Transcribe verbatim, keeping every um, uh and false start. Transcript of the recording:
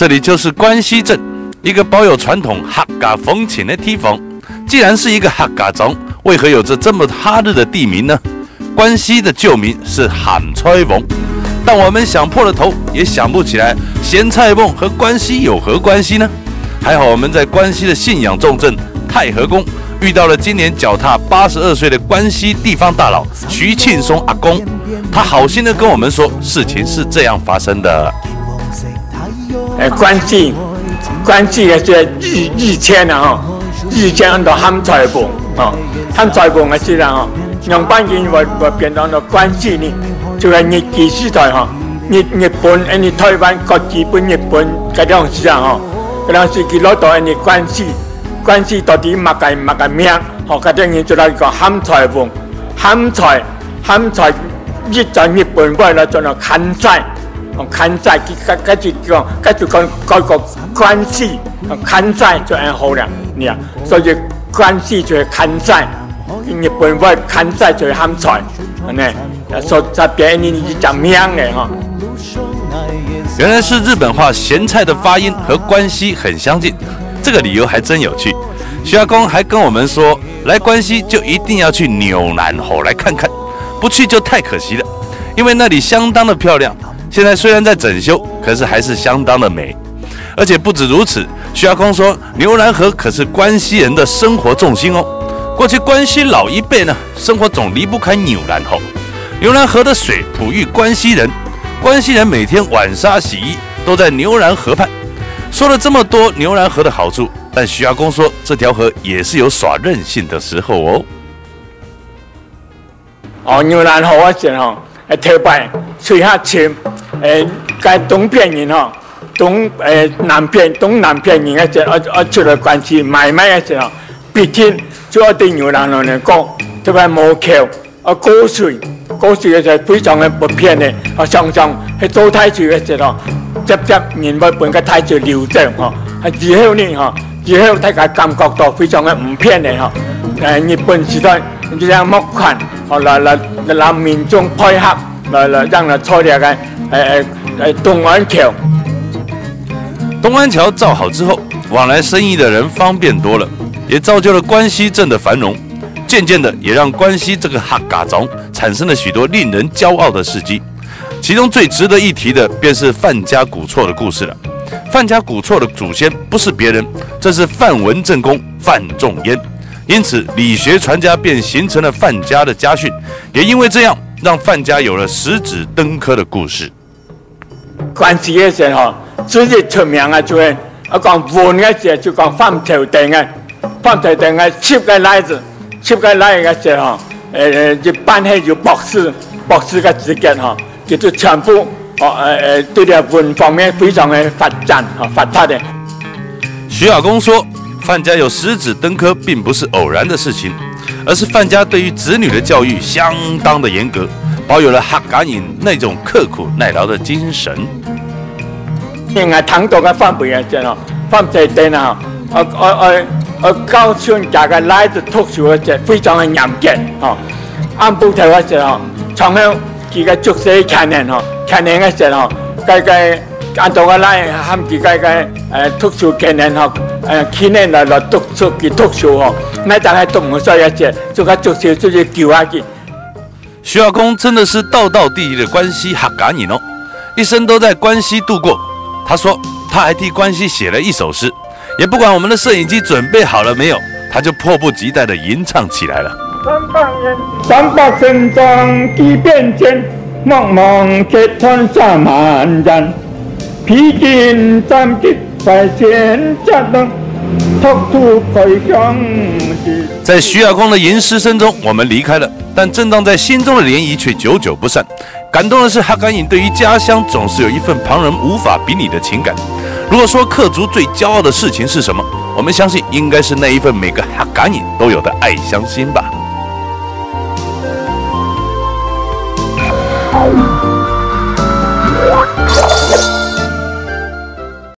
这里就是关西镇，一个保有传统客家风情的地方。既然是一个客家庄，为何有着这么哈日的地名呢？关西的旧名是咸菜瓮，但我们想破了头也想不起来咸菜瓮和关西有何关系呢？还好我们在关西的信仰重镇太和宫遇到了今年脚踏八十二岁的关西地方大佬徐庆松阿公，他好心的跟我们说，事情是这样发生的。诶，关西，关西个这日日千啊吼，日千安到咸菜瓮吼，咸菜瓮个是啦吼，两百年我我变到到关西呢，就系日据时代吼，日日本，因为台湾割据分日本，该当时啊吼，该当时佢落到因为关西，关西到底么个么个名，吼，该当时就来讲咸菜瓮，咸菜。 咸菜，日在日本话来做到咸菜，哦，咸菜，佢佢佢就讲，佢就讲改个关西，哦，咸菜就很好了，你啊，所以关西就係咸菜，日本话咸菜就係咸菜，呢，所以才变成一只名个哈。原来是日本话咸菜的发音和关西很相近，这个理由还真有趣。徐阿公还跟我们说，来关西就一定要去牛栏湖来看看，不去就太可惜了，因为那里相当的漂亮。现在虽然在整修，可是还是相当的美。而且不止如此，徐阿公说，牛栏河可是关西人的生活重心哦。过去关西老一辈呢，生活总离不开牛栏河。牛栏河的水哺育关西人，关西人每天晚沙洗衣都在牛栏河畔。说了这么多牛栏河的好处，但徐阿公说这条河也是有耍任性的时候哦。哦，牛栏河个时吼，诶，头摆水下深，诶，该东边人吼，东诶南边东南边人个时，爱爱出来关西买卖个时吼，必定就要对牛栏河呢过，头摆无桥，啊过水，过水个时非常个不便的，啊常常去做大水个时吼，接接人会分个大水流走吼，啊以后呢吼，以后大家感觉到非常个不便的吼，诶，日本时代。 这样募款，哦，来来来，民众配合，来来让他做这个，呃呃呃，东安桥。东安桥造好之后，往来生意的人方便多了，也造就了关西镇的繁荣。渐渐的，也让关西这个客家庄产生了许多令人骄傲的事迹。其中最值得一提的，便是范家古厝的故事了。范家古厝的祖先不是别人，正是范文正公范仲淹。 因此，理学传家便形成了范家的家训，也因为这样，让范家有了十指登科的故事。关西个时吼，最出名个就系，啊讲文个时就讲范朝廷个，范朝廷个七个倈仔，七个倈仔个时吼，呃，一般系有博士，博士个资格吼。 佢就全部哦，呃呃，对这文方面非常的发展啊，发达的。徐阿公说，范家有十指登科，并不是偶然的事情，而是范家对于子女的教育相当的严格，保有了客家人那种刻苦耐劳的精神。应该谈到个范围啊，这哦，范在等啊，呃呃呃呃，教训家个来自读书个这非常的严格哦。按部头个这哦，从后 佢个宿舍可能吼，可能个时吼，个个安到个来喊佢个个呃读书可能吼，呃去年来来读书去读书吼，那当然读毋出个时，就个读书出去救下去。徐阿公真的是道道地地的关西客家人哦，一生都在关西度过。他说，他还替关西写了一首诗，也不管我们的摄影机准备好了没有，他就迫不及待地吟唱起来了。三百年，三百年中几变迁，茫茫孑然三万年。披荆斩棘，率先战斗，突出开疆之。在徐阿公的吟诗声中，我们离开了，但震荡在心中的涟漪却久久不散。 感动的是，客家人对于家乡总是有一份旁人无法比拟的情感。如果说客族最骄傲的事情是什么，我们相信应该是那一份每个客家人都有的爱乡心吧。